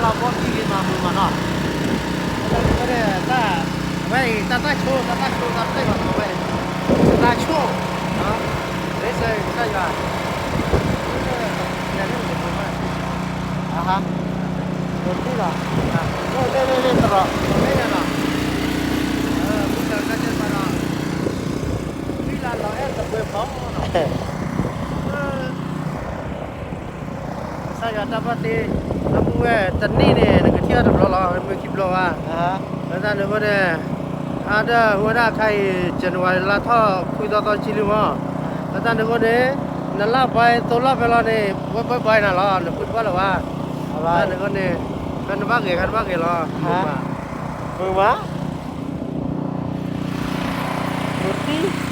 လီၤဘီခံဂ့ၤမးမုာ်မးနီၤ, အဝဲန့ၣ် တၢ် အဝဲအံၤ တၢ်တၢ်ဆိ တၢ်တၢ်ဆိ တၢ်တၢ်ယွၤနီၤ ဝဲအံၤ တၢ်ဆိ လၢစၢၤကစၢ်ယွၤ အဟါ တံၢ်လီၤ တရၢ် မုၢ်လၢ်တၢ်ကဲပှၤဒီး မုၢ်လၢ်လီၤအဲၣ်တပှဲၤဖီနီၤ ကစၢ်ယွၤတၢ်ဘၣ်တ့ လၢမုၢ်ဝဲတနံၣ်န့ၣ် နကထံၣ်အီၤတဘျီလီၤ မ့ၢ်ခံဘျီဘၣ်, လၢတၢ်န့ၣ်အဃိန့ၣ် အါဒၢၣ်ဝဲဒၣ်အခါအံၤ January လါထီၣ်ခွံသီသီဆံလွံၢ်မး, လၢတၢ်န့ၣ်အဃိန့ၣ် နလၢ်ဘှဲသိလီၢ်ဖဲလီၤန့ၣ် ဝဲဘှဲဘှဲနၤလီၤ နဃုတဘၣ်လၢၤဘၣ်, လၢတၢ်န့ၣ်အဃိန့ၣ် ဖဲနဘၣ်ဂဲၤ ဖဲနဘၣ်ဂဲၤလီၤ, မုာ်မး မုာ်တံၢ် နလီၤခီၣ်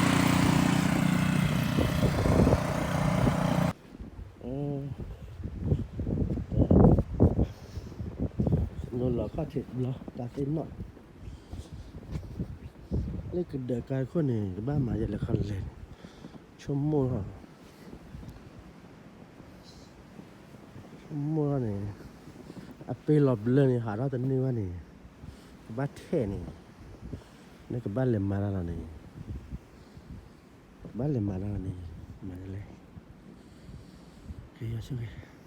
ထံးဘျီ တၢ်သ့ၣ်နီၣ်, လၢကဒၢးကါတခိၣ်န့ၣ် ကဘၣ်မၤယဲလဲၤခီလဲၤန့ၣ်, ဆိကမိၣ်ထီၣ်, ဆိကမိၣ်ထီၣ်န့ၣ်, အပ့ၤလီၤဘျၢန့ၣ် ဟးထီၣ်တန့ၢ်ဘၣ်န့ၣ်, ကဘၣ်ထဲးန့ၣ်, နကဘၣ်လဲၤမၤတၢ်လီၤန့ၣ်, ကဘၣ်လဲၤမၤတၢ်လီၤန့ၣ်, မၤလဲၣ်, ကယီၤဆိၣ်ဂ့ၤ